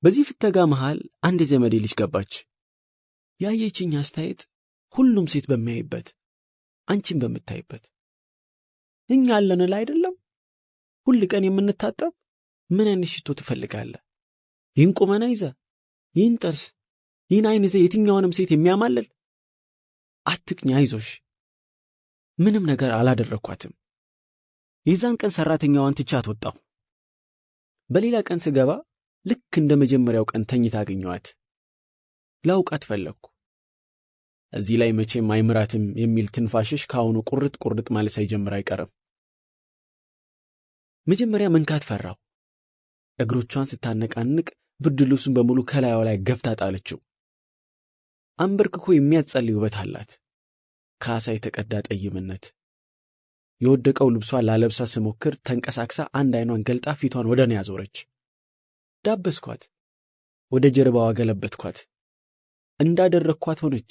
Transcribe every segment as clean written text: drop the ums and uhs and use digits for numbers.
በዚህ ፍተጋ መሃል አንድ የዘመዴ ልጅ ገባች። ያየችኝ አስተያየት ሁሉም ሴት በሚያይበት አንቺም በምታይበት እኛ አለን ላይ አይደለም ሁል ቀን የምንታጠብ ምን አይነት ሽቶ ትፈልጋለህ? ይህን ቁመና ይዘህ፣ ይህን ጥርስ፣ ይህን አይን ይዘህ የትኛውንም ሴት የሚያማልል አትቅኝ፣ አይዞሽ። ምንም ነገር አላደረኳትም። የዛን ቀን ሰራተኛዋን ትቻት ወጣሁ። በሌላ ቀን ስገባ ልክ እንደ መጀመሪያው ቀን ተኝታ አገኘኋት። ላውቃት ፈለግኩ። እዚህ ላይ መቼም አይምራትም የሚል ትንፋሽሽ ከአሁኑ ቁርጥ ቁርጥ ማለት ሳይጀምር አይቀርም። መጀመሪያ መንካት ፈራሁ። እግሮቿን ስታነቃንቅ ብርድ ልብሱን በሙሉ ከላይዋ ላይ ገፍታ ጣለችው። አንበርክኮ የሚያጸልይ ውበት አላት። ከዓሣ የተቀዳ ጠይምነት። የወደቀው ልብሷ ላለብሳ ስሞክር ተንቀሳቅሳ አንድ አይኗን ገልጣ ፊቷን ወደ እኔ አዞረች። ዳበስኳት። ወደ ጀርባዋ ገለበጥኳት። እንዳደረግኳት ሆነች።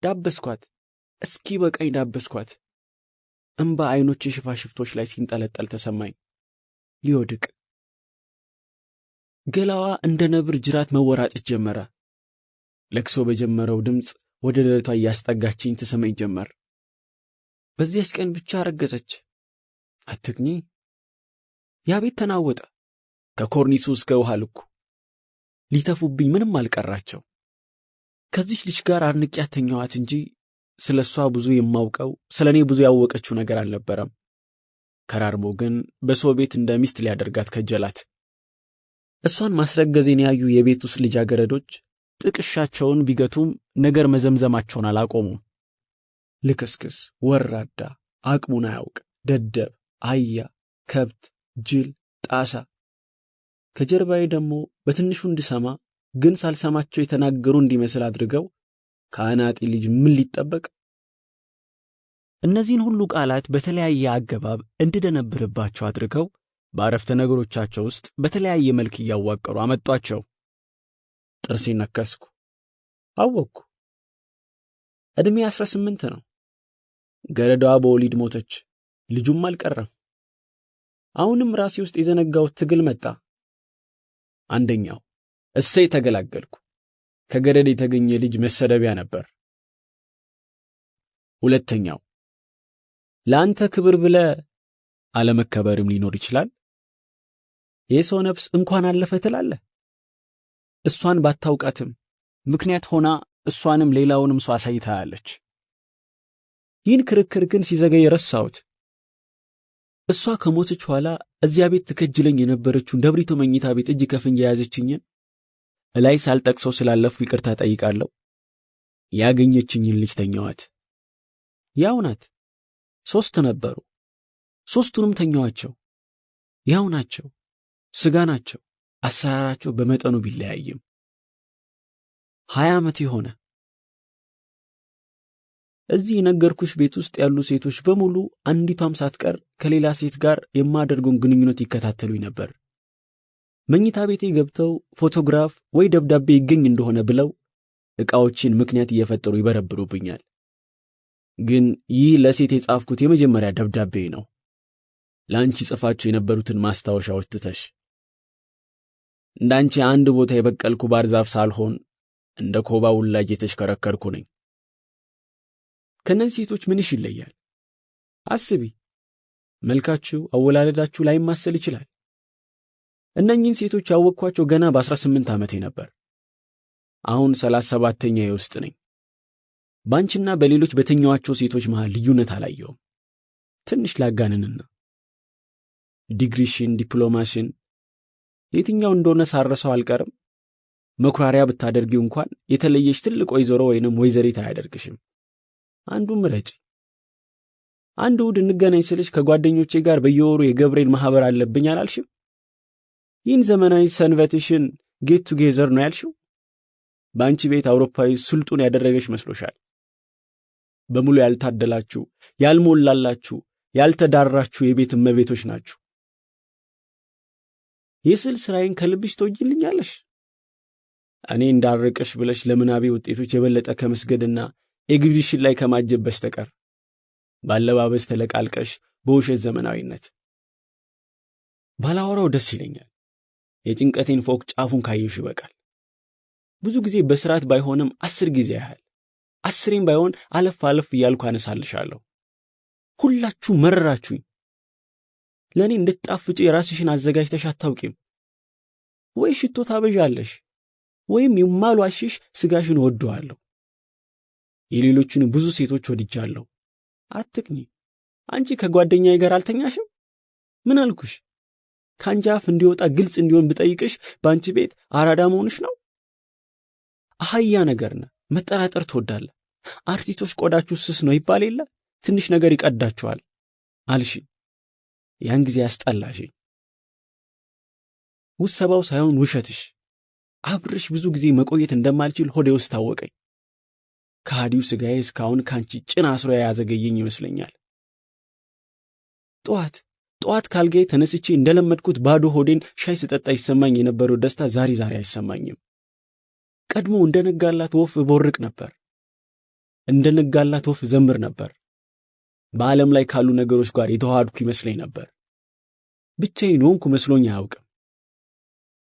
ዳበስኳት። እስኪ በቃኝ ዳበስኳት። እምባ አይኖች ሽፋሽፍቶች ላይ ሲንጠለጠል ተሰማኝ። ሊወድቅ ገላዋ እንደ ነብር ጅራት መወራጨት ጀመረ። ለቅሶ በጀመረው ድምፅ ወደ ደረቷ እያስጠጋችኝ ትስመኝ ጀመር። በዚያች ቀን ብቻ አረገዘች። አትግኚ። ያ ቤት ተናወጠ። ከኮርኒሱ እስከ ውሃ ልኩ ሊተፉብኝ ምንም አልቀራቸው። ከዚች ልጅ ጋር አድንቄያት ተኛኋት እንጂ ስለ እሷ ብዙ የማውቀው ስለ እኔ ብዙ ያወቀችው ነገር አልነበረም። ከራርሞ ግን በሰው ቤት እንደ ሚስት ሊያደርጋት ከጀላት። እሷን ማስረገዜን ያዩ የቤት ውስጥ ልጃገረዶች ጥቅሻቸውን ቢገቱም ነገር መዘምዘማቸውን አላቆሙም። ልክስክስ፣ ወራዳ፣ አቅሙን አያውቅ፣ ደደብ፣ አያ፣ ከብት፣ ጅል፣ ጣሳ። ከጀርባዬ ደግሞ በትንሹ እንድሰማ ግን ሳልሰማቸው የተናገሩ እንዲመስል አድርገው ከአናጢ ልጅ ምን ሊጠበቅ? እነዚህን ሁሉ ቃላት በተለያየ አገባብ እንድደነብርባቸው አድርገው በአረፍተ ነገሮቻቸው ውስጥ በተለያየ መልክ እያዋቀሩ አመጧቸው። ጥርሴን ነከስኩ። አወቅኩ። ዕድሜ 18 ነው። ገረዷ በወሊድ ሞተች። ልጁም አልቀረም። አሁንም ራሴ ውስጥ የዘነጋው ትግል መጣ። አንደኛው እሰይ ተገላገልኩ። ከገረድ የተገኘ ልጅ መሰደቢያ ነበር። ሁለተኛው ለአንተ ክብር ብለ አለመከበርም ሊኖር ይችላል። የሰው ነፍስ እንኳን አለፈ ትላለህ። እሷን ባታውቃትም ምክንያት ሆና እሷንም ሌላውንም ሰው አሳይታለች። ይህን ክርክር ግን ሲዘገይ ረሳሁት። እሷ ከሞተች ኋላ እዚያ ቤት ትከጅለኝ የነበረችውን ደብሪቶ መኝታ ቤት እጅ ከፍንጅ የያዘችኝን እላይ ሳልጠቅሰው ስላለፉ ይቅርታ ጠይቃለሁ። ያገኘችኝን ልጅ ተኛዋት። ያው ናት። 3 ነበሩ። 3ቱንም ተኛዋቸው። ያው ናቸው። ስጋ ናቸው። አሰራራቸው በመጠኑ ቢለያይም 20 ዓመት የሆነ እዚህ የነገርኩሽ ቤት ውስጥ ያሉ ሴቶች በሙሉ አንዲቷም ሳትቀር ከሌላ ሴት ጋር የማደርገውን ግንኙነት ይከታተሉኝ ነበር። መኝታ ቤቴ ገብተው ፎቶግራፍ ወይ ደብዳቤ ይገኝ እንደሆነ ብለው ዕቃዎችን ምክንያት እየፈጠሩ ይበረብሩብኛል። ግን ይህ ለሴት የጻፍኩት የመጀመሪያ ደብዳቤ ነው። ላንቺ ጽፋቸው የነበሩትን ማስታወሻዎች ትተሽ እንዳንቺ አንድ ቦታ የበቀልኩ ባር ዛፍ ሳልሆን እንደ ኮባ ውላጅ የተሽከረከርኩ ነኝ። ከነዚህ ሴቶች ምንሽ ይለያል? አስቢ። መልካችሁ፣ አወላለዳችሁ ላይማሰል ይችላል። እነኚህን ሴቶች ያወቅኳቸው ገና በ18 ዓመቴ ነበር። አሁን 37ኛዬ ውስጥ ነኝ። ባንቺና በሌሎች በተኛዋቸው ሴቶች መሃል ልዩነት አላየሁም። ትንሽ ላጋንንና ዲግሪሽን፣ ዲፕሎማሽን የትኛው እንደሆነ ሳረሰው አልቀርም። መኩራሪያ ብታደርጊው እንኳን የተለየሽ ትልቅ ወይዘሮ ወይንም ወይዘሪት አያደርግሽም። አንዱን ምረጪ። አንድ እሑድ እንገናኝ ስልሽ ከጓደኞቼ ጋር በየወሩ የገብርኤል ማህበር አለብኝ አላልሽም? ይህን ዘመናዊ ሰንበትሽን get together ነው ያልሽው? በአንቺ ቤት አውሮፓዊ ስልጡን ያደረገሽ መስሎሻል። በሙሉ ያልታደላችሁ፣ ያልሞላላችሁ፣ ያልተዳራችሁ የቤት እመቤቶች ናችሁ። የስዕል ስራዬን ከልብሽ ትወጂልኛለሽ? እኔ እንዳርቅሽ ብለሽ ለምናቤ ውጤቶች የበለጠ ከመስገድና ኤግዚቢሽን ላይ ከማጀብ በስተቀር ባለባበስ ተለቃልቀሽ በውሸት ዘመናዊነት ባላወራው ደስ ይለኛል። የጭንቀቴን ፎቅ ጫፉን ካየሽ ይበቃል። ብዙ ጊዜ በስርዓት ባይሆንም 10 ጊዜ ያህል 10ም ባይሆን አለፍ አለፍ እያልኩ አነሳልሻለሁ። ሁላችሁ መረራችሁኝ። ለእኔ እንድትጣፍጪ የራስሽን አዘጋጅተሽ አታውቂም። ወይ ሽቶ ታበዣለሽ፣ ወይም የማልዋሽሽ ስጋሽን እወደዋለሁ። የሌሎችን ብዙ ሴቶች ወድጃለሁ። አትቅኚ። አንቺ ከጓደኛዬ ጋር አልተኛሽም? ምን አልኩሽ? ከአንቺ አፍ እንዲወጣ ግልጽ እንዲሆን ብጠይቅሽ በአንቺ ቤት አራዳ መሆንሽ ነው? አህያ ነገር ነህ። መጠራጠር ትወዳለህ። አርቲስቶች ቆዳችሁ ስስ ነው ይባል የለ? ትንሽ ነገር ይቀዳችኋል አልሽኝ። ያን ጊዜ አስጠላሽኝ። ውሰባው ሳይሆን ውሸትሽ። አብረሽ ብዙ ጊዜ መቆየት እንደማልችል ሆዴ ውስጥ ታወቀኝ። ከሃዲው ስጋዬ እስካሁን ካንቺ ጭን አስሮ ያዘገየኝ ይመስለኛል። ጠዋት ጠዋት ካልጋዬ ተነስቼ እንደለመድኩት ባዶ ሆዴን ሻይ ስጠጣ ይሰማኝ የነበረው ደስታ ዛሬ ዛሬ አይሰማኝም። ቀድሞ እንደነጋላት ወፍ እቦርቅ ነበር። እንደነጋላት ወፍ ዘምር ነበር። በዓለም ላይ ካሉ ነገሮች ጋር የተዋሃድኩ ይመስለኝ ነበር። ብቻዬን ሆንኩ መስሎኝ አያውቅም።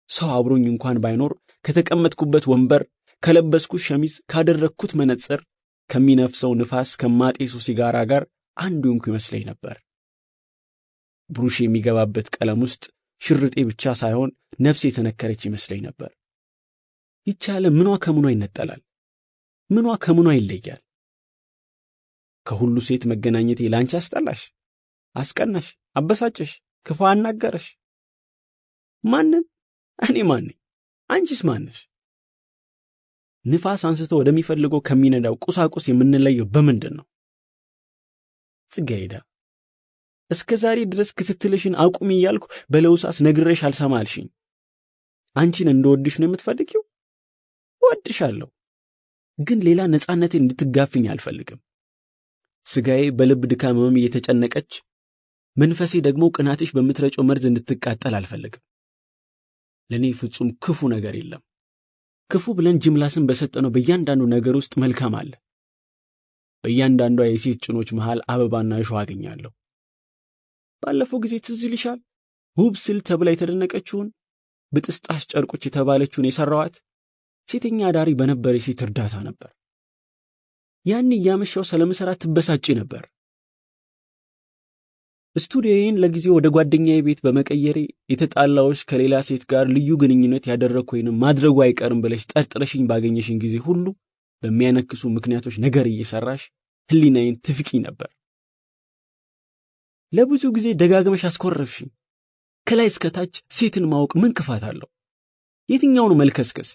ሰው አብሮኝ እንኳን ባይኖር ከተቀመጥኩበት ወንበር፣ ከለበስኩት ሸሚዝ፣ ካደረግኩት መነጽር፣ ከሚነፍሰው ንፋስ፣ ከማጤሱ ሲጋራ ጋር አንዱ ሆንኩ ይመስለኝ ነበር። ብሩሽ የሚገባበት ቀለም ውስጥ ሽርጤ ብቻ ሳይሆን ነፍሴ የተነከረች ይመስለኝ ነበር። ይቺ ዓለም ምኗ ከምኗ ይነጠላል? ምኗ ከምኗ ይለያል? ከሁሉ ሴት መገናኘቴ ላንቺ አስጠላሽ፣ አስቀናሽ፣ አበሳጨሽ፣ ክፉ አናገረሽ? ማንን? እኔ ማን ነኝ? አንቺስ ማንሽ? ንፋስ አንስቶ ወደሚፈልገው ከሚነዳው ቁሳቁስ የምንለየው በምንድን ነው? ጽጌረዳ፣ እስከ ዛሬ ድረስ ክትትልሽን አቁሚ እያልኩ በለውሳስ ነግሬሽ አልሰማ አልሽኝ። አንቺን እንደወድሽ ነው የምትፈልጊው? እወድሻለሁ፣ ግን ሌላ ነፃነቴን እንድትጋፍኝ አልፈልግም። ስጋዬ በልብ ድካም ህመም እየተጨነቀች፣ መንፈሴ ደግሞ ቅናትሽ በምትረጨው መርዝ እንድትቃጠል አልፈልግም። ለእኔ ፍጹም ክፉ ነገር የለም። ክፉ ብለን ጅምላ ስም በሰጠነው በእያንዳንዱ ነገር ውስጥ መልካም አለ። በእያንዳንዷ የሴት ጭኖች መሃል አበባና እሾህ አገኛለሁ። ባለፈው ጊዜ ትዝ ይልሻል? ውብ ስል ተብላ የተደነቀችውን ብጥስጣሽ ጨርቆች የተባለችውን የሰራዋት ሴተኛ አዳሪ በነበረ የሴት እርዳታ ነበር። ያን እያመሻው ስለምሰራ ትበሳጪ ነበር። ስቱዲዮዬን ለጊዜው ወደ ጓደኛዬ ቤት በመቀየሬ የተጣላዎች ከሌላ ሴት ጋር ልዩ ግንኙነት ያደረግኩ ወይንም ማድረጉ አይቀርም ብለሽ ጠርጥረሽኝ ባገኘሽኝ ጊዜ ሁሉ በሚያነክሱ ምክንያቶች ነገር እየሰራሽ ህሊናዬን ትፍቂ ነበር። ለብዙ ጊዜ ደጋግመሽ አስኮረፍሽኝ። ከላይ እስከታች ሴትን ማወቅ ምን ክፋት አለው? የትኛው ነው መልከስከስ?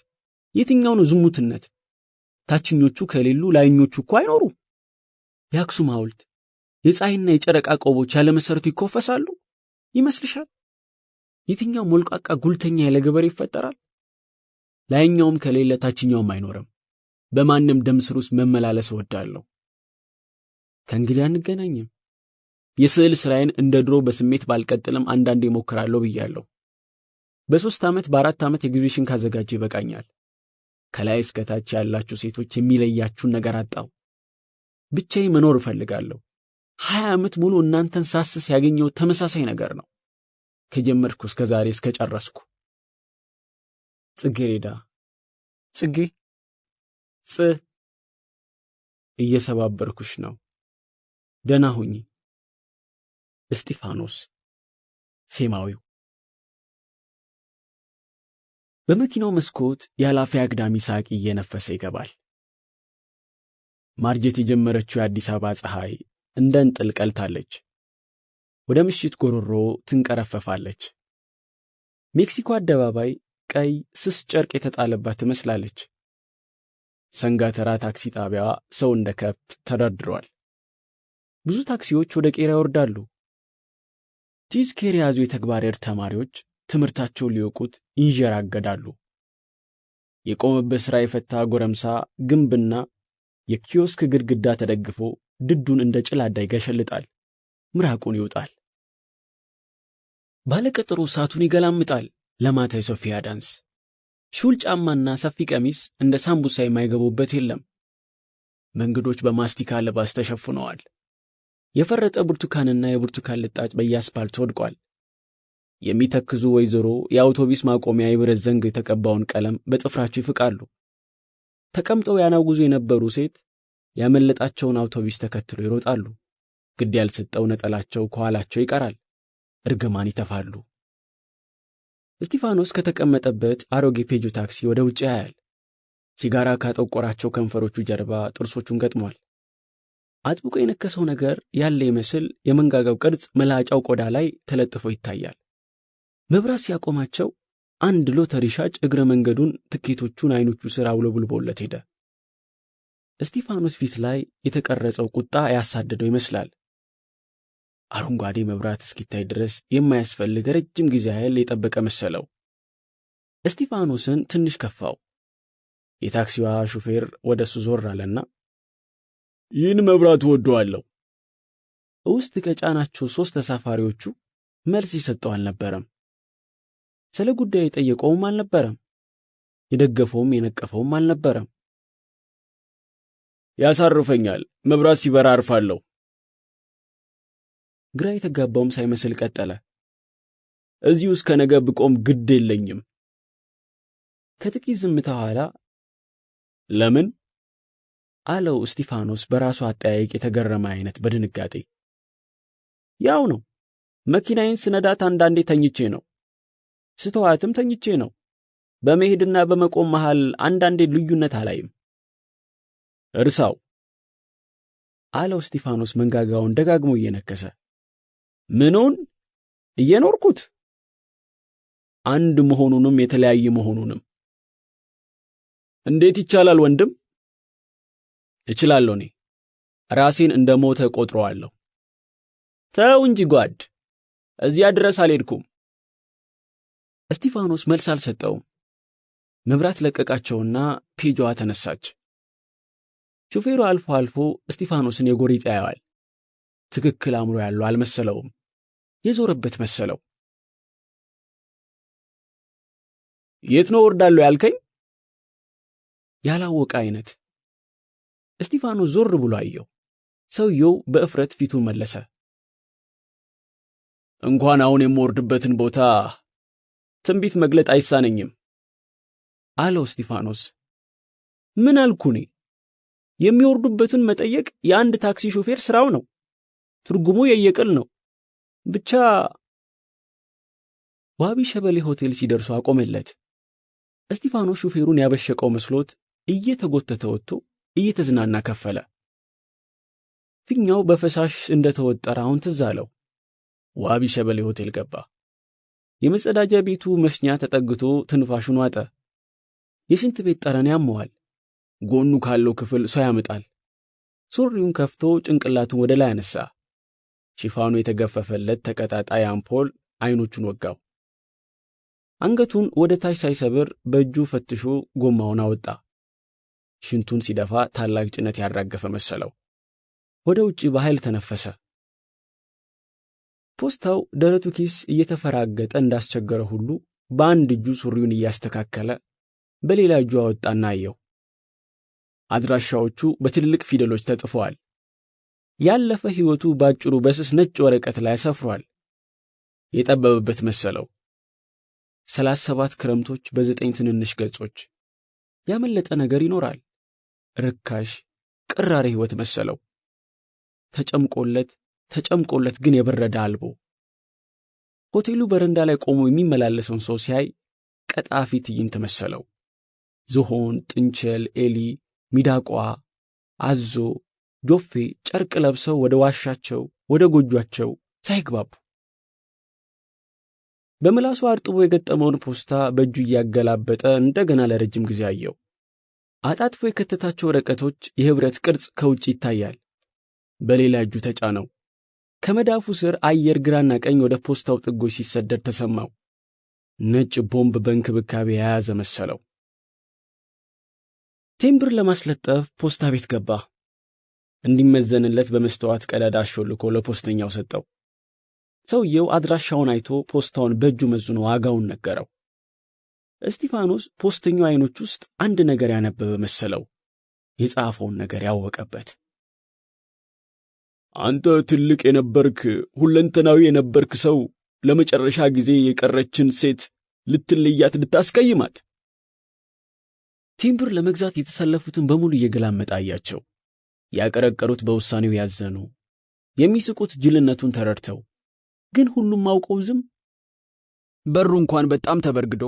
የትኛው ነው ዝሙትነት? ታችኞቹ ከሌሉ ላይኞቹ እኮ አይኖሩም። የአክሱም ሐውልት፣ የፀሐይና የጨረቃ ቆቦች ያለመሰረቱ ይኮፈሳሉ ይመስልሻል? የትኛው ሞልቃቃ ጉልተኛ ያለ ገበሬ ይፈጠራል? ላይኛውም ከሌለ ታችኛውም አይኖርም። በማንም ደም ስር ውስጥ መመላለስ እወዳለሁ። ከእንግዲህ አንገናኝም። የስዕል ስራዬን እንደ ድሮ በስሜት ባልቀጥልም አንዳንዴ እሞክራለሁ ብያለሁ። በ3 ዓመት በ4 ዓመት ኤግዚቢሽን ካዘጋጀ ይበቃኛል። ከላይ እስከ ታች ያላችሁ ሴቶች የሚለያችሁን ነገር አጣው። ብቻዬን መኖር እፈልጋለሁ። 20 ዓመት ሙሉ እናንተን ሳስስ ያገኘው ተመሳሳይ ነገር ነው። ከጀመርኩ እስከ ዛሬ እስከ ጨረስኩ። ጽጌረዳ፣ ጽጌ፣ ጽ እየሰባበርኩሽ ነው። ደህና ሁኚ። እስጢፋኖስ ሴማዊው። በመኪናው መስኮት የኃላፊ አግዳሚ ሳቅ እየነፈሰ ይገባል። ማርጀት የጀመረችው የአዲስ አበባ ፀሐይ እንደ እንጥል ቀልታለች። ወደ ምሽት ጎሮሮ ትንቀረፈፋለች። ሜክሲኮ አደባባይ ቀይ ስስ ጨርቅ የተጣለባት ትመስላለች። ሰንጋተራ ታክሲ ጣቢያዋ ሰው እንደ ከብት ተደርድሯል። ብዙ ታክሲዎች ወደ ቄራ ይወርዳሉ። ቲዝኬር የያዙ የተግባር ዕድ ተማሪዎች ትምህርታቸውን ሊወቁት ይንዠራገዳሉ። የቆመበት ሥራ የፈታ ጎረምሳ ግንብና የኪዮስክ ግድግዳ ተደግፎ ድዱን እንደ ጭላዳ ይገሸልጣል፣ ምራቁን ይውጣል። ባለቀጠሮ ሰዓቱን ይገላምጣል ለማታ የሶፊያ ዳንስ። ሹል ጫማና ሰፊ ቀሚስ እንደ ሳምቡሳ የማይገቡበት የለም። መንገዶች በማስቲካ ልባስ ተሸፍነዋል። የፈረጠ ብርቱካንና የብርቱካን ልጣጭ በየአስፓልቱ ወድቋል። የሚተክዙ ወይዘሮ የአውቶቡስ ማቆሚያ የብረት ዘንግ የተቀባውን ቀለም በጥፍራቸው ይፍቃሉ። ተቀምጠው ያናውዙ የነበሩ ሴት ያመለጣቸውን አውቶቡስ ተከትሎ ይሮጣሉ። ግድ ያልሰጠው ነጠላቸው ከኋላቸው ይቀራል። እርግማን ይተፋሉ። እስጢፋኖስ ከተቀመጠበት አሮጌ ፔጆ ታክሲ ወደ ውጭ ያያል። ሲጋራ ካጠቆራቸው ከንፈሮቹ ጀርባ ጥርሶቹን ገጥሟል። አጥብቆ የነከሰው ነገር ያለ ይመስል የመንጋጋው ቅርጽ መላጫው ቆዳ ላይ ተለጥፎ ይታያል። መብራት ሲያቆማቸው አንድ ሎተሪ ሻጭ እግረ መንገዱን ትኬቶቹን አይኖቹ ስር አውለብልቦለት ሄደ። እስጢፋኖስ ፊት ላይ የተቀረጸው ቁጣ ያሳደደው ይመስላል። አረንጓዴ መብራት እስኪታይ ድረስ የማያስፈልግ ረጅም ጊዜ ያህል የጠበቀ መሰለው። እስጢፋኖስን ትንሽ ከፋው። የታክሲዋ ሹፌር ወደሱ ዞር አለና ይህን መብራት እወደዋለሁ። ውስጥ ከጫናቸው 3 ተሳፋሪዎቹ መልስ ይሰጠው አልነበረም። ስለ ጉዳዩ የጠየቀውም አልነበረም። የደገፈውም የነቀፈውም አልነበረም። ያሳርፈኛል፣ መብራት ሲበራ አርፋለሁ። ግራ የተጋባውም ሳይመስል ቀጠለ። እዚሁ እስከ ነገ ብቆም ግድ የለኝም። ከጥቂት ዝምታ ኋላ ለምን አለው እስጢፋኖስ በራሱ አጠያየቅ የተገረመ አይነት በድንጋጤ። ያው ነው፣ መኪናዬን ስነዳት አንዳንዴ ተኝቼ ነው፣ ስተዋትም ተኝቼ ነው። በመሄድና በመቆም መሃል አንዳንዴ ልዩነት አላይም። እርሳው አለው እስጢፋኖስ መንጋጋውን ደጋግሞ እየነከሰ። ምኑን? እየኖርኩት አንድ መሆኑንም የተለያየ መሆኑንም። እንዴት ይቻላል ወንድም? እችላለሁ። እኔ ራሴን እንደ ሞተ ቆጥረዋለሁ። ተው እንጂ ጓድ፣ እዚያ ድረስ አልሄድኩም። እስጢፋኖስ መልስ አልሰጠውም። መብራት ለቀቃቸውና ፔጆዋ ተነሳች። ሹፌሩ አልፎ አልፎ እስጢፋኖስን የጎሪጥ ያየዋል። ትክክል አእምሮ ያለው አልመሰለውም። የዞረበት መሰለው። የት ነው ወርዳለሁ ያልከኝ? ያላወቀ አይነት። እስጢፋኖስ ዞር ብሎ አየው። ሰውየው በእፍረት ፊቱን መለሰ። እንኳን አሁን የምወርድበትን ቦታ ትንቢት መግለጥ አይሳነኝም አለው እስጢፋኖስ። ምን አልኩ እኔ? የሚወርዱበትን መጠየቅ የአንድ ታክሲ ሾፌር ስራው ነው። ትርጉሙ የየቅል ነው። ብቻ ዋቢ ሸበሌ ሆቴል ሲደርሱ አቆመለት። እስጢፋኖስ ሾፌሩን ያበሸቀው መስሎት እየተጎተተ ወጥቶ እየተዝናና ከፈለ። ፊኛው በፈሳሽ እንደተወጠረ አሁን ትዝ አለው። ዋቢ ሸበሌ ሆቴል ገባ። የመጸዳጃ ቤቱ መስኛ ተጠግቶ ትንፋሹን ዋጠ። የሽንት ቤት ጠረን ያመዋል። ጎኑ ካለው ክፍል ሰው ያመጣል። ሱሪውን ከፍቶ ጭንቅላቱን ወደ ላይ አነሳ። ሽፋኑ የተገፈፈለት ተቀጣጣይ አምፖል አይኖቹን ወጋው። አንገቱን ወደ ታች ሳይሰብር በእጁ ፈትሾ ጎማውን አወጣ። ሽንቱን ሲደፋ ታላቅ ጭነት ያራገፈ መሰለው። ወደ ውጪ በኃይል ተነፈሰ። ፖስታው ደረቱ ኪስ እየተፈራገጠ እንዳስቸገረ ሁሉ በአንድ እጁ ሱሪውን እያስተካከለ በሌላ እጁ አወጣና አየው። አድራሻዎቹ በትልልቅ ፊደሎች ተጽፈዋል። ያለፈ ሕይወቱ ባጭሩ በስስ ነጭ ወረቀት ላይ ሰፍሯል። የጠበበበት መሰለው። 37 ክረምቶች በ9 ትንንሽ ገጾች። ያመለጠ ነገር ይኖራል። ርካሽ ቅራሪ ሕይወት መሰለው። ተጨምቆለት ተጨምቆለት ግን የበረደ አልቦ። ሆቴሉ በረንዳ ላይ ቆሞ የሚመላለሰውን ሰው ሲያይ ቀጣፊ ትዕይንት መሰለው። ዝሆን፣ ጥንቸል፣ ኤሊ፣ ሚዳቋ፣ አዞ፣ ጆፌ ጨርቅ ለብሰው ወደ ዋሻቸው ወደ ጎጇቸው ሳይግባቡ። በምላሱ አርጥቦ የገጠመውን ፖስታ በእጁ እያገላበጠ እንደገና ለረጅም ጊዜ አየው። አጣጥፎ የከተታቸው ወረቀቶች የህብረት ቅርጽ ከውጭ ይታያል። በሌላ እጁ ተጫነው። ከመዳፉ ስር አየር ግራና ቀኝ ወደ ፖስታው ጥጎች ሲሰደድ ተሰማው። ነጭ ቦምብ በእንክብካቤ የያዘ መሰለው። ቴምብር ለማስለጠፍ ፖስታ ቤት ገባ። እንዲመዘንለት በመስተዋት ቀዳዳ አሾልኮ ለፖስተኛው ሰጠው። ሰውየው አድራሻውን አይቶ ፖስታውን በእጁ መዝኖ ዋጋውን ነገረው። እስጢፋኖስ ፖስተኛው አይኖች ውስጥ አንድ ነገር ያነበበ መሰለው። የጻፈውን ነገር ያወቀበት። አንተ ትልቅ የነበርክ ሁለንተናዊ የነበርክ ሰው ለመጨረሻ ጊዜ የቀረችን ሴት ልትለያት ልታስቀይማት? ቴምብር ለመግዛት የተሰለፉትን በሙሉ እየገላመጠ አያቸው። ያቀረቀሩት በውሳኔው ያዘኑ፣ የሚስቁት ጅልነቱን ተረድተው፣ ግን ሁሉም አውቀው ዝም። በሩ እንኳን በጣም ተበርግዶ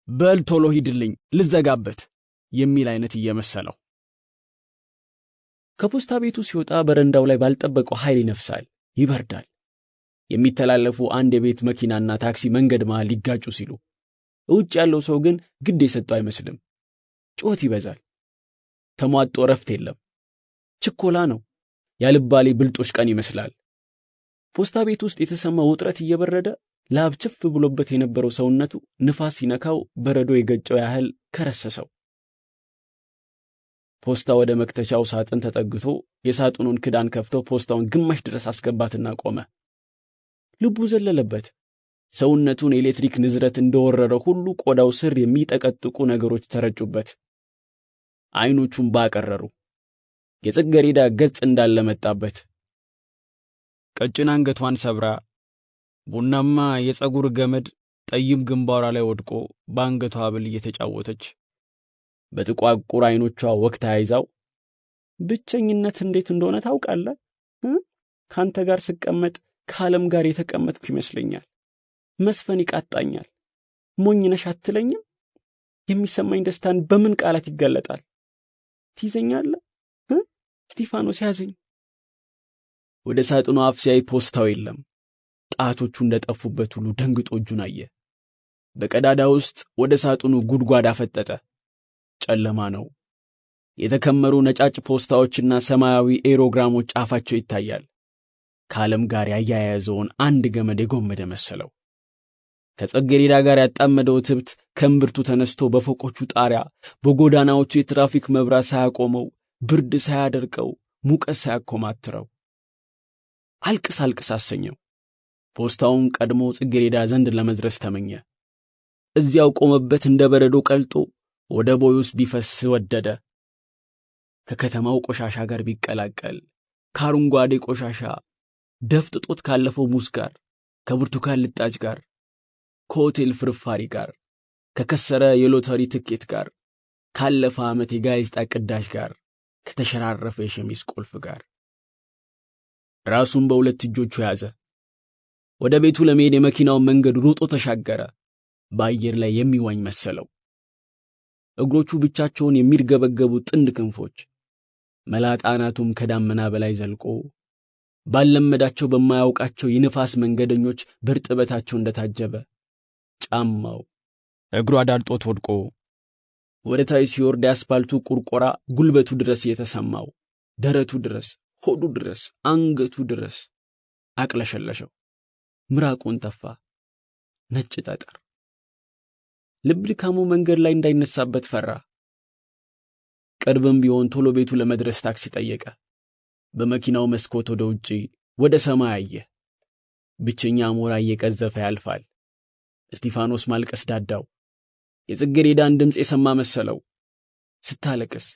በል ቶሎ ሂድልኝ ልዘጋበት የሚል አይነት እየመሰለው። ከፖስታ ቤቱ ሲወጣ በረንዳው ላይ ባልጠበቀው ኃይል ይነፍሳል፣ ይበርዳል። የሚተላለፉ አንድ የቤት መኪናና ታክሲ መንገድ መሃል ሊጋጩ ሲሉ፣ ውጭ ያለው ሰው ግን ግድ የሰጠው አይመስልም። ጩኸት ይበዛል። ተሟጦ እረፍት የለም። ችኮላ ነው። ያልባሌ ብልጦች ቀን ይመስላል። ፖስታ ቤት ውስጥ የተሰማው ውጥረት እየበረደ ላብ ችፍ ብሎበት የነበረው ሰውነቱ ንፋስ ሲነካው በረዶ የገጨው ያህል ከረሰሰው። ፖስታ ወደ መክተቻው ሳጥን ተጠግቶ የሳጥኑን ክዳን ከፍቶ ፖስታውን ግማሽ ድረስ አስገባትና ቆመ። ልቡ ዘለለበት። ሰውነቱን የኤሌክትሪክ ንዝረት እንደወረረው ሁሉ ቆዳው ስር የሚጠቀጥቁ ነገሮች ተረጩበት። አይኖቹን ባቀረሩ። የጽጌረዳ ገጽ እንዳለ መጣበት። ቀጭን አንገቷን ሰብራ ቡናማ የፀጉር ገመድ ጠይም ግንባሯ ላይ ወድቆ በአንገቷ ሐብል እየተጫወተች በጥቋቁር አይኖቿ ወቅት አይዛው ብቸኝነት እንዴት እንደሆነ ታውቃለህ? ካንተ ጋር ስቀመጥ ከዓለም ጋር የተቀመጥኩ ይመስለኛል። መስፈን ይቃጣኛል። ሞኝ ነሽ አትለኝም? የሚሰማኝ ደስታን በምን ቃላት ይገለጣል? ትይዘኛለህ? እስጢፋኖስ ያዘኝ። ወደ ሳጥኑ አፍ ሲያይ ፖስታው የለም። ጣቶቹ እንደጠፉበት ሁሉ ደንግጦ እጁን አየ። በቀዳዳ ውስጥ ወደ ሳጥኑ ጉድጓድ አፈጠጠ። ጨለማ ነው። የተከመሩ ነጫጭ ፖስታዎችና ሰማያዊ ኤሮግራሞች አፋቸው ይታያል። ከዓለም ጋር ያያያዘውን አንድ ገመድ የጎመደ መሰለው። ከጽጌረዳ ጋር ያጣመደው ትብት ከእምብርቱ ተነስቶ በፎቆቹ ጣሪያ፣ በጎዳናዎቹ የትራፊክ መብራት ሳያቆመው፣ ብርድ ሳያደርቀው፣ ሙቀት ሳያኮማትረው አልቅስ አልቅስ አሰኘው። ፖስታውን ቀድሞ ጽጌረዳ ዘንድ ለመድረስ ተመኘ። እዚያው ቆመበት እንደ በረዶ ቀልጦ ወደ ቦይ ውስጥ ቢፈስ ወደደ። ከከተማው ቆሻሻ ጋር ቢቀላቀል፣ ከአረንጓዴ ቆሻሻ ደፍጥጦት ካለፈው ሙዝ ጋር፣ ከብርቱካን ልጣጭ ጋር፣ ከሆቴል ፍርፋሪ ጋር፣ ከከሰረ የሎተሪ ትኬት ጋር፣ ካለፈ ዓመት የጋዜጣ ቅዳሽ ጋር፣ ከተሸራረፈ የሸሚዝ ቁልፍ ጋር። ራሱን በሁለት እጆቹ ያዘ። ወደ ቤቱ ለመሄድ የመኪናውን መንገድ ሮጦ ተሻገረ። በአየር ላይ የሚዋኝ መሰለው። እግሮቹ ብቻቸውን የሚርገበገቡ ጥንድ ክንፎች፣ መላጣ አናቱም ከዳመና በላይ ዘልቆ ባልለመዳቸው በማያውቃቸው የንፋስ መንገደኞች በእርጥበታቸው እንደታጀበ ጫማው እግሩ አዳልጦት ወድቆ ወደ ታች ሲወርድ የአስፓልቱ ቁርቆራ ጉልበቱ ድረስ የተሰማው፣ ደረቱ ድረስ፣ ሆዱ ድረስ፣ አንገቱ ድረስ አቅለሸለሸው። ምራቁን ተፋ። ነጭ ጠጠር። ልብ ድካሙ መንገድ ላይ እንዳይነሳበት ፈራ። ቅርብም ቢሆን ቶሎ ቤቱ ለመድረስ ታክሲ ጠየቀ። በመኪናው መስኮት ወደ ውጪ ወደ ሰማይ አየ። ብቸኛ አሞራ እየቀዘፈ ያልፋል። እስጢፋኖስ ማልቀስ ዳዳው። የጽጌረዳን ድምፅ የሰማ መሰለው። ስታለቅስ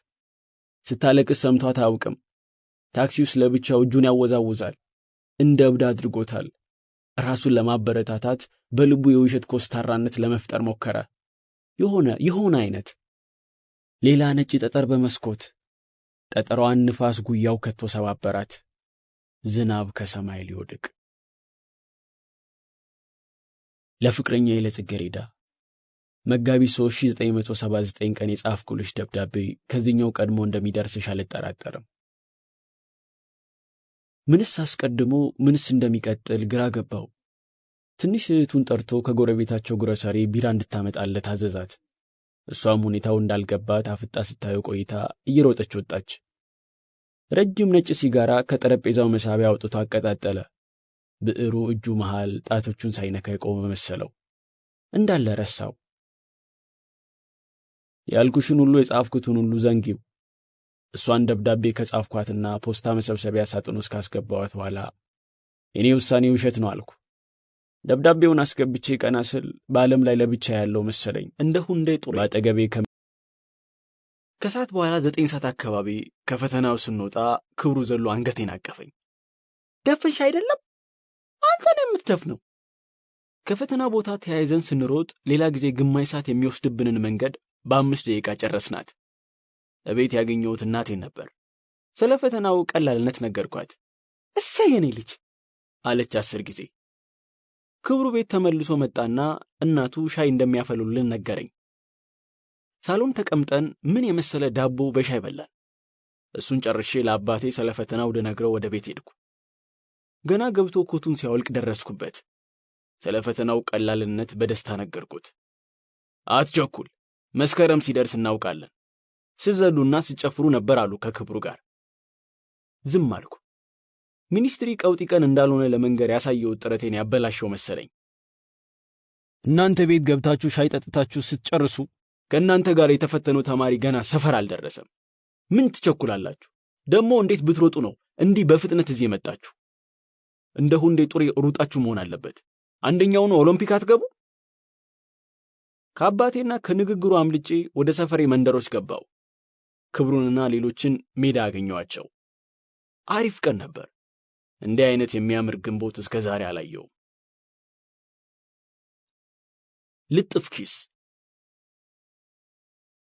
ስታለቅስ ሰምቷት አያውቅም። ታክሲ ውስጥ ለብቻው እጁን ያወዛውዛል። እንደ እብድ አድርጎታል። ራሱን ለማበረታታት በልቡ የውሸት ኮስታራነት ለመፍጠር ሞከረ። የሆነ አይነት ሌላ ነጭ ጠጠር በመስኮት ጠጠሯን ንፋስ ጉያው ከቶ ሰባበራት። ዝናብ ከሰማይ ሊወድቅ። ለፍቅረኛዬ ለጽጌረዳ መጋቢት 3 1979 ቀን የጻፍኩልሽ ደብዳቤ ከዚህኛው ቀድሞ እንደሚደርስሽ አልጠራጠርም። ምንስ አስቀድሞ ምንስ እንደሚቀጥል ግራ ገባው። ትንሽ እህቱን ጠርቶ ከጎረቤታቸው ግሮሰሪ ቢራ እንድታመጣለት አዘዛት። እሷም ሁኔታው እንዳልገባት አፍጣ ስታየው ቆይታ እየሮጠች ወጣች። ረጅም ነጭ ሲጋራ ከጠረጴዛው መሳቢያ አውጥቶ አቀጣጠለ። ብዕሩ እጁ መሃል ጣቶቹን ሳይነካ የቆመ መሰለው። እንዳለ ረሳው። ያልኩሽን ሁሉ የጻፍኩትን ሁሉ ዘንጊው። እሷን ደብዳቤ ከጻፍኳትና ፖስታ መሰብሰቢያ ሳጥን ውስጥ ካስገባኋት በኋላ የኔ ውሳኔ ውሸት ነው አልኩ። ደብዳቤውን አስገብቼ ቀና ስል በዓለም ላይ ለብቻ ያለው መሰለኝ። እንደ ሁንዴ ጡሬ ባጠገቤ ከሰዓት በኋላ 9 ሰዓት አካባቢ ከፈተናው ስንወጣ ክብሩ ዘሎ አንገቴን አቀፈኝ። ደፍንሽ አይደለም አንተ ነው የምትደፍነው። ከፈተና ቦታ ተያይዘን ስንሮጥ ሌላ ጊዜ ግማሽ ሰዓት የሚወስድብንን መንገድ በ5 ደቂቃ ጨረስናት። እቤት ያገኘሁት እናቴን ነበር። ስለ ፈተናው ቀላልነት ነገርኳት። እሰይ የኔ ልጅ አለች 10 ጊዜ። ክብሩ ቤት ተመልሶ መጣና እናቱ ሻይ እንደሚያፈሉልን ነገረኝ። ሳሎን ተቀምጠን ምን የመሰለ ዳቦ በሻይ በላን። እሱን ጨርሼ ለአባቴ ስለ ፈተናው ልነግረው ወደ ቤት ሄድኩ። ገና ገብቶ ኮቱን ሲያወልቅ ደረስኩበት። ስለ ፈተናው ቀላልነት በደስታ ነገርኩት። አትቸኩል፣ መስከረም ሲደርስ እናውቃለን። ሲዘሉና ሲጨፍሩ ነበር አሉ ከክብሩ ጋር። ዝም አልኩ። ሚኒስትሪ ቀውጢ ቀን እንዳልሆነ ለመንገር ያሳየው ጥረቴን ያበላሸው መሰለኝ። እናንተ ቤት ገብታችሁ ሻይ ጠጥታችሁ ስትጨርሱ ከእናንተ ጋር የተፈተነው ተማሪ ገና ሰፈር አልደረሰም። ምን ትቸኩላላችሁ? ደግሞ እንዴት ብትሮጡ ነው እንዲህ በፍጥነት እዚህ የመጣችሁ? እንደ ሁንዴ ጡሬ ሩጣችሁ መሆን አለበት። አንደኛውን ኦሎምፒክ አትገቡ? ከአባቴና ከንግግሩ አምልጬ ወደ ሰፈሬ መንደሮች ገባው። ክብሩንና ሌሎችን ሜዳ አገኘኋቸው። አሪፍ ቀን ነበር። እንዲህ አይነት የሚያምር ግንቦት እስከ ዛሬ አላየሁም። ልጥፍ ኪስ።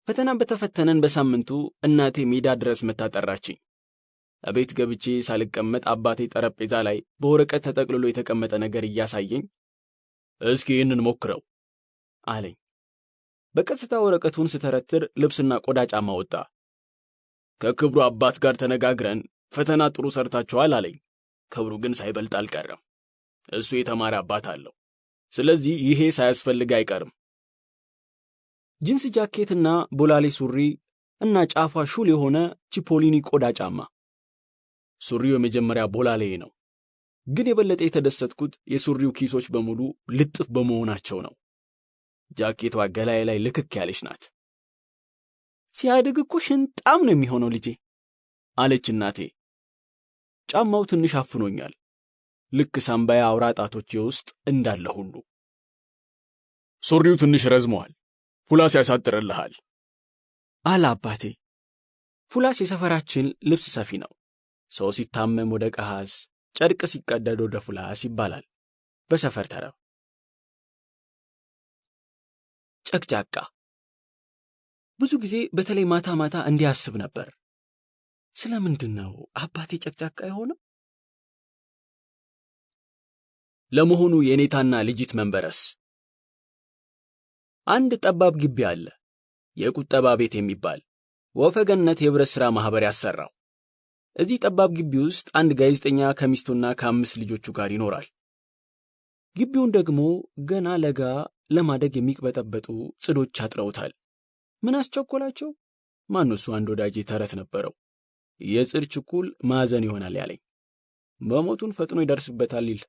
ፈተና በተፈተነን በሳምንቱ እናቴ ሜዳ ድረስ መታ ጠራችኝ። እቤት ገብቼ ሳልቀመጥ አባቴ ጠረጴዛ ላይ በወረቀት ተጠቅልሎ የተቀመጠ ነገር እያሳየኝ እስኪ ይህንን ሞክረው አለኝ። በቀስታ ወረቀቱን ስተረትር ልብስና ቆዳ ጫማ ወጣ። ከክብሩ አባት ጋር ተነጋግረን ፈተና ጥሩ ሰርታችኋል አለኝ። ክብሩ ግን ሳይበልጥ አልቀረም። እሱ የተማረ አባት አለው። ስለዚህ ይሄ ሳያስፈልግ አይቀርም። ጂንስ ጃኬትና ቦላሌ ሱሪ እና ጫፏ ሹል የሆነ ቺፖሊኒ ቆዳ ጫማ። ሱሪው የመጀመሪያ ቦላሌ ነው። ግን የበለጠ የተደሰትኩት የሱሪው ኪሶች በሙሉ ልጥፍ በመሆናቸው ነው። ጃኬቷ ገላዬ ላይ ልክክ ያለች ናት። ሲያድግ እኮ ሽንጣም ነው የሚሆነው ልጄ አለች እናቴ። ጫማው ትንሽ አፍኖኛል፣ ልክ ሳምባዬ አውራ ጣቶቼ ውስጥ እንዳለ ሁሉ። ሱሪው ትንሽ ረዝመዋል፣ ፉላስ ያሳጥርልሃል አለ አባቴ። ፉላስ የሰፈራችን ልብስ ሰፊ ነው። ሰው ሲታመም ወደ ቀሃስ፣ ጨርቅ ሲቀደድ ወደ ፉላስ ይባላል በሰፈር ተረብ። ጨቅጫቃ። ብዙ ጊዜ በተለይ ማታ ማታ እንዲያስብ ነበር። ስለምንድን ነው አባቴ ጨቅጫቃ የሆነው? ለመሆኑ የኔታና ልጅት መንበረስ? አንድ ጠባብ ግቢ አለ፣ የቁጠባ ቤት የሚባል ወፈገነት የህብረት ሥራ ማህበር ያሰራው። እዚህ ጠባብ ግቢ ውስጥ አንድ ጋዜጠኛ ከሚስቱና ከ5 ልጆቹ ጋር ይኖራል። ግቢውን ደግሞ ገና ለጋ ለማደግ የሚቅበጠበጡ ጽዶች አጥረውታል። ምን አስቸኮላቸው? ማን እሱ አንድ ወዳጄ ተረት ነበረው። የጽድ ችኩል ማዕዘን ይሆናል ያለኝ፣ በሞቱን ፈጥኖ ይደርስበታል ይል።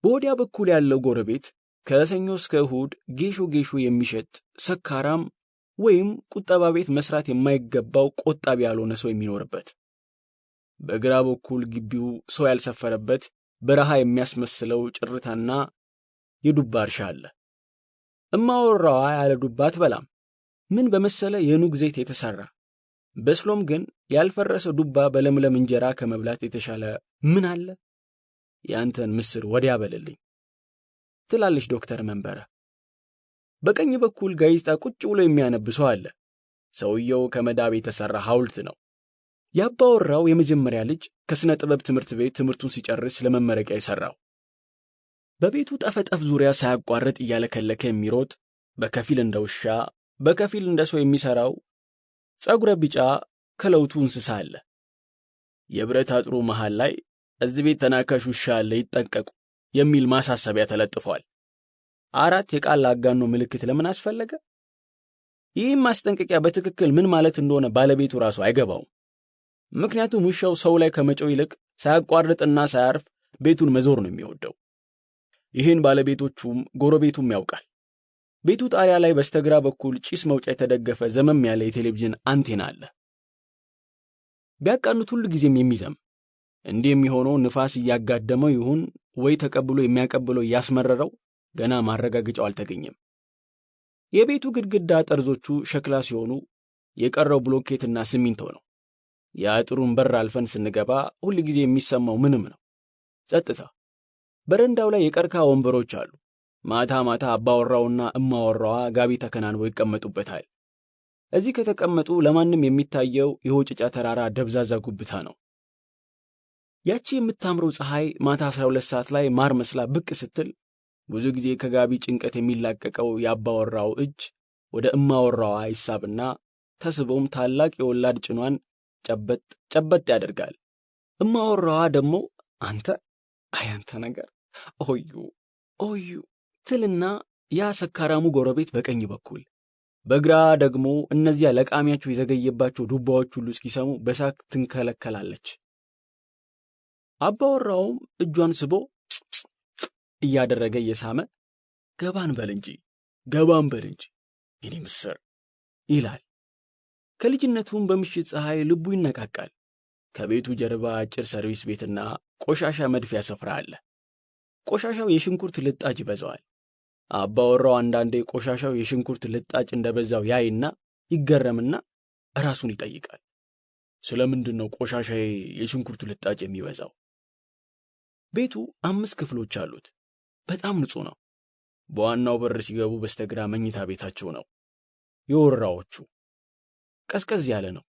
በወዲያ በኩል ያለው ጎረቤት ከሰኞ እስከ እሁድ ጌሾ ጌሾ የሚሸጥ ሰካራም ወይም ቁጠባ ቤት መስራት የማይገባው ቆጣቢ ያልሆነ ሰው የሚኖርበት። በግራ በኩል ግቢው ሰው ያልሰፈረበት በረሃ የሚያስመስለው ጭርታና የዱባ እርሻ አለ። እማወራዋ ያለ ዱባ አትበላም። ምን በመሰለ የኑግ ዘይት የተሰራ በስሎም ግን ያልፈረሰ ዱባ በለምለም እንጀራ ከመብላት የተሻለ ምን አለ? ያንተን ምስር ወዲያ በልልኝ ትላለች ዶክተር መንበረ። በቀኝ በኩል ጋዜጣ ቁጭ ብሎ የሚያነብ ሰው አለ። ሰውየው ከመዳብ የተሰራ ሐውልት ነው። ያባወራው የመጀመሪያ ልጅ ከስነ ጥበብ ትምህርት ቤት ትምህርቱን ሲጨርስ ለመመረቂያ የሰራው። በቤቱ ጠፈጠፍ ዙሪያ ሳያቋርጥ እያለከለከ የሚሮጥ በከፊል እንደ ውሻ በከፊል እንደ ሰው የሚሰራው ጸጉረ ቢጫ ከለውቱ እንስሳ አለ። የብረት አጥሩ መሃል ላይ እዚህ ቤት ተናካሽ ውሻ አለ ይጠንቀቁ የሚል ማሳሰቢያ ተለጥፏል። አራት የቃል አጋኖ ምልክት ለምን አስፈለገ? ይህም ማስጠንቀቂያ በትክክል ምን ማለት እንደሆነ ባለቤቱ ራሱ አይገባውም። ምክንያቱም ውሻው ሰው ላይ ከመጮህ ይልቅ ሳያቋርጥና ሳያርፍ ቤቱን መዞር ነው የሚወደው። ይህን ባለቤቶቹም ጎረቤቱም ያውቃል። ቤቱ ጣሪያ ላይ በስተግራ በኩል ጭስ መውጫ የተደገፈ ዘመም ያለ የቴሌቪዥን አንቴና አለ። ቢያቃኑት ሁሉ ጊዜም የሚዘም እንዲህ የሚሆነው ንፋስ እያጋደመው ይሁን ወይ ተቀብሎ የሚያቀብለው እያስመረረው ገና ማረጋገጫው አልተገኘም። የቤቱ ግድግዳ ጠርዞቹ ሸክላ ሲሆኑ የቀረው ብሎኬትና ሲሚንቶ ነው። የአጥሩን በር አልፈን ስንገባ ሁል ጊዜ የሚሰማው ምንም ነው፣ ጸጥታ። በረንዳው ላይ የቀርከሃ ወንበሮች አሉ። ማታ ማታ አባወራውና እማወራዋ ጋቢ ተከናንበው ይቀመጡበታል። እዚህ ከተቀመጡ ለማንም የሚታየው የሆጭጫ ተራራ ደብዛዛ ጉብታ ነው። ያቺ የምታምረው ፀሐይ ማታ 12 ሰዓት ላይ ማር መስላ ብቅ ስትል ብዙ ጊዜ ከጋቢ ጭንቀት የሚላቀቀው የአባወራው እጅ ወደ እማወራዋ ይሳብና ተስቦም ታላቅ የወላድ ጭኗን ጨበጥ ጨበጥ ያደርጋል። እማወራዋ ደግሞ አንተ አያንተ ነገር ኦዩ ኦዩ ትልና ያ ሰካራሙ ጎረቤት በቀኝ በኩል በግራ ደግሞ እነዚያ ለቃሚያቸው የዘገየባቸው ዱባዎች ሁሉ እስኪሰሙ በሳቅ ትንከለከላለች። አባወራውም እጇን ስቦ እያደረገ እየሳመ ገባን በል እንጂ ገባን በል እንጂ የኔ ምስር ይላል። ከልጅነቱም በምሽት ፀሐይ ልቡ ይነቃቃል። ከቤቱ ጀርባ አጭር ሰርቪስ ቤትና ቆሻሻ መድፊያ ስፍራ አለ። ቆሻሻው የሽንኩርት ልጣጭ ይበዛዋል። አባወራው አንዳንዴ ቆሻሻው የሽንኩርት ልጣጭ እንደበዛው ያይና ይገረምና ራሱን ይጠይቃል። ስለምንድን ነው ቆሻሻዬ የሽንኩርት ልጣጭ የሚበዛው? ቤቱ 5 ክፍሎች አሉት። በጣም ንጹህ ነው። በዋናው በር ሲገቡ በስተግራ መኝታ ቤታቸው ነው። የወራዎቹ ቀዝቀዝ ያለ ነው።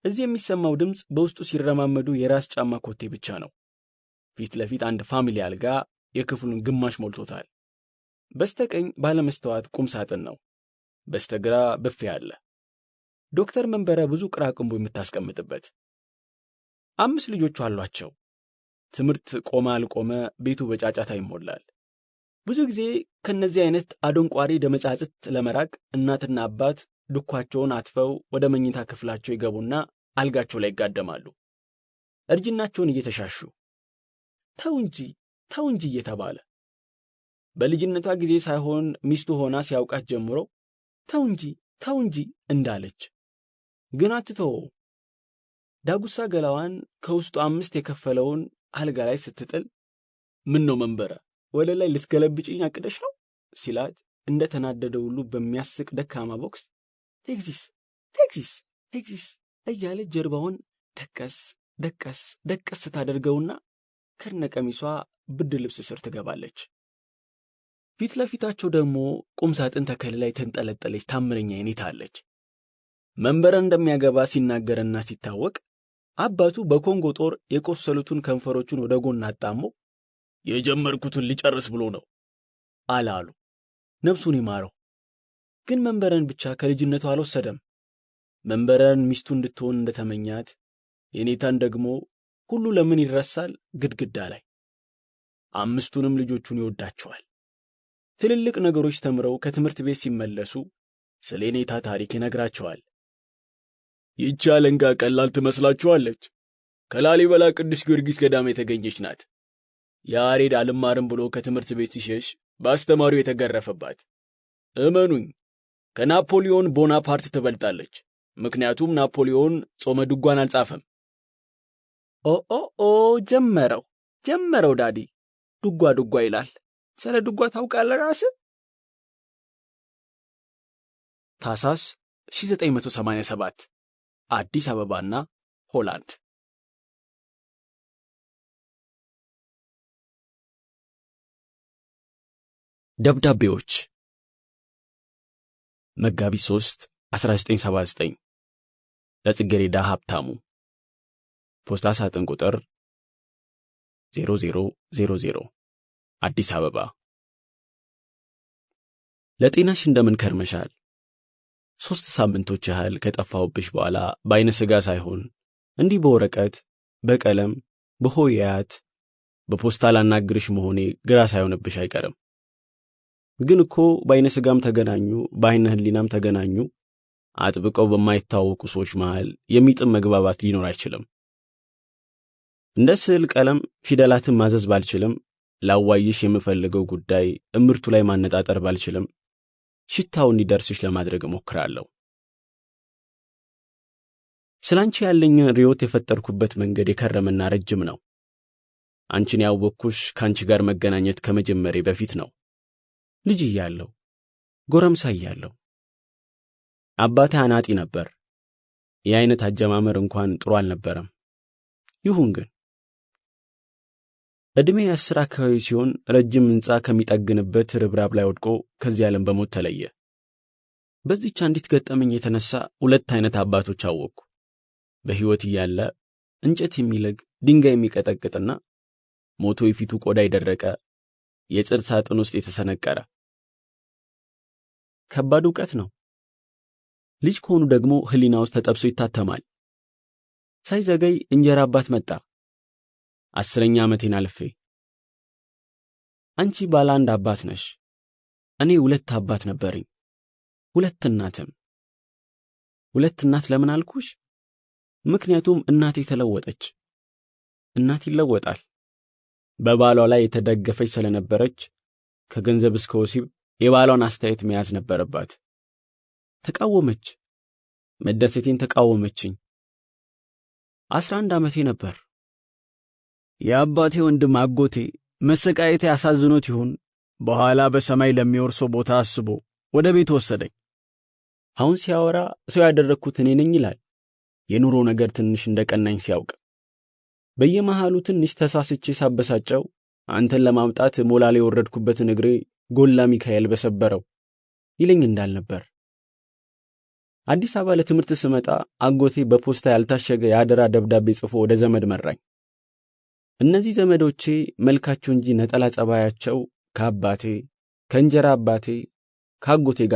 እዚህ የሚሰማው ድምጽ በውስጡ ሲረማመዱ የራስ ጫማ ኮቴ ብቻ ነው። ፊት ለፊት አንድ family አልጋ የክፍሉን ግማሽ ሞልቶታል። በስተቀኝ ባለመስተዋት ቁም ሳጥን ነው። በስተግራ ብፌ አለ። ዶክተር መንበረ ብዙ ቅራቅንቦ የምታስቀምጥበት። 5 ልጆች አሏቸው። ትምህርት ቆመ አልቆመ ቤቱ በጫጫታ ይሞላል። ብዙ ጊዜ ከነዚህ አይነት አደንቋሪ ደመጻጽት ለመራቅ እናትና አባት ዱኳቸውን አጥፈው ወደ መኝታ ክፍላቸው ይገቡና አልጋቸው ላይ ይጋደማሉ። እርጅናቸውን እየተሻሹ ተው እንጂ ተው እንጂ እየተባለ በልጅነቷ ጊዜ ሳይሆን ሚስቱ ሆና ሲያውቃት ጀምሮ ተው እንጂ ተው እንጂ እንዳለች ግን አትተው። ዳጉሳ ገላዋን ከውስጡ 5 የከፈለውን አልጋ ላይ ስትጥል ምን ነው መንበረ ወደ ላይ ልትገለብጭኝ አቅደሽ ነው ሲላት እንደ ተናደደ ሁሉ በሚያስቅ ደካማ ቦክስ ቴክሲስ ቴክሲስ ቴክሲስ እያለ ጀርባውን ደቀስ ደቀስ ደቀስ ታደርገውና ከነቀሚሷ ብርድ ልብስ ስር ትገባለች። ፊት ለፊታቸው ደግሞ ቁም ሳጥን ተከልላ የተንጠለጠለች ታምረኛ የኔታ አለች። መንበረ እንደሚያገባ ሲናገርና ሲታወቅ አባቱ በኮንጎ ጦር የቆሰሉትን ከንፈሮቹን ወደ ጎን አጣሞ የጀመርኩትን ሊጨርስ ብሎ ነው አላሉ። ነፍሱን ይማረው። ግን መንበረን ብቻ ከልጅነቱ አልወሰደም። መንበረን ሚስቱ እንድትሆን እንደተመኛት የኔታን ደግሞ ሁሉ ለምን ይረሳል ግድግዳ ላይ 5ቱንም ልጆቹን ይወዳቸዋል። ትልልቅ ነገሮች ተምረው ከትምህርት ቤት ሲመለሱ ስለ የኔታ ታሪክ ይነግራቸዋል። ይህች አለንጋ ቀላል ትመስላችኋለች? ከላሊበላ ቅዱስ ጊዮርጊስ ገዳም የተገኘች ናት። ያሬድ አልማርም ብሎ ከትምህርት ቤት ሲሸሽ በአስተማሪው የተገረፈባት። እመኑኝ ከናፖሊዮን ቦናፓርት ትበልጣለች። ምክንያቱም ናፖሊዮን ጾመ ድጓን አልጻፈም። ኦ ኦ ኦ ጀመረው ጀመረው daddy ድጓ ድጓ ይላል። ስለ ድጓ ታውቃለህ ራስህ? ታኅሳስ 1987 አዲስ አበባና ሆላንድ። ደብዳቤዎች መጋቢት 3 1979 ለጽጌረዳ ሀብታሙ። ፖስታ ሳጥን ቁጥር 0000 አዲስ አበባ። ለጤናሽ እንደምን ከርመሻል? 3 ሳምንቶች ያህል ከጠፋሁብሽ በኋላ በአይነ ስጋ ሳይሆን እንዲህ በወረቀት በቀለም በሆያት በፖስታ ላናግርሽ መሆኔ ግራ ሳይሆንብሽ አይቀርም። ግን እኮ በአይነ ስጋም ተገናኙ በአይነ ህሊናም ተገናኙ አጥብቀው በማይታወቁ ሰዎች መሃል የሚጥም መግባባት ሊኖር አይችልም። እንደ ስዕል ቀለም ፊደላትን ማዘዝ ባልችልም ላዋይሽ የምፈልገው ጉዳይ እምርቱ ላይ ማነጣጠር ባልችልም ሽታው እንዲደርስሽ ለማድረግ እሞክራለሁ። ስላንቺ ያለኝን ርዕዮት የፈጠርኩበት መንገድ የከረመና ረጅም ነው። አንቺን ያወቅኩሽ ካንቺ ጋር መገናኘት ከመጀመሬ በፊት ነው። ልጅ እያለሁ ጎረምሳ እያለሁ አባቴ አናጢ ነበር። የአይነት አጀማመር እንኳን ጥሩ አልነበረም። ይሁን ግን ዕድሜ 10 አካባቢ ሲሆን ረጅም ሕንጻ ከሚጠግንበት ርብራብ ላይ ወድቆ ከዚህ ዓለም በሞት ተለየ። በዚህች አንዲት ገጠመኝ የተነሳ ሁለት አይነት አባቶች አወቅኩ። በሕይወት እያለ እንጨት የሚለግ ድንጋይ የሚቀጠቅጥና ሞቶ የፊቱ ቆዳ የደረቀ የጽድ ሳጥን ውስጥ የተሰነቀረ። ከባድ ዕውቀት ነው። ልጅ ከሆኑ ደግሞ ሕሊና ውስጥ ተጠብሶ ይታተማል። ሳይዘገይ እንጀራ አባት መጣ። 10ኛ ዓመቴን አልፌ አንቺ ባለ አንድ አባት ነሽ፣ እኔ ሁለት አባት ነበረኝ፣ ሁለት እናትም። ሁለት እናት ለምን አልኩሽ? ምክንያቱም እናቴ ተለወጠች። እናት ይለወጣል። በባሏ ላይ የተደገፈች ስለነበረች ከገንዘብ እስከ ወሲብ የባሏን አስተያየት መያዝ ነበረባት። ተቃወመች። መደሰቴን ተቃወመችኝ። 11 ዓመቴ ነበር። የአባቴ ወንድም አጎቴ መሰቃየቴ አሳዝኖት ይሁን በኋላ በሰማይ ለሚወርሰው ቦታ አስቦ ወደ ቤት ወሰደኝ። አሁን ሲያወራ ሰው ያደረግኩት እኔ ነኝ ይላል። የኑሮ ነገር ትንሽ እንደቀናኝ ሲያውቅ በየመሃሉ ትንሽ ተሳስቼ ሳበሳጨው አንተን ለማምጣት ሞላሌ የወረድኩበትን እግሬ ጎላ ሚካኤል በሰበረው ይለኝ እንዳልነበር። አዲስ አበባ ለትምህርት ስመጣ አጎቴ በፖስታ ያልታሸገ የአደራ ደብዳቤ ጽፎ ወደ ዘመድ መራኝ። እነዚህ ዘመዶቼ መልካቸው እንጂ ነጠላ ጸባያቸው ከአባቴ ከእንጀራ አባቴ ከአጎቴ ጋር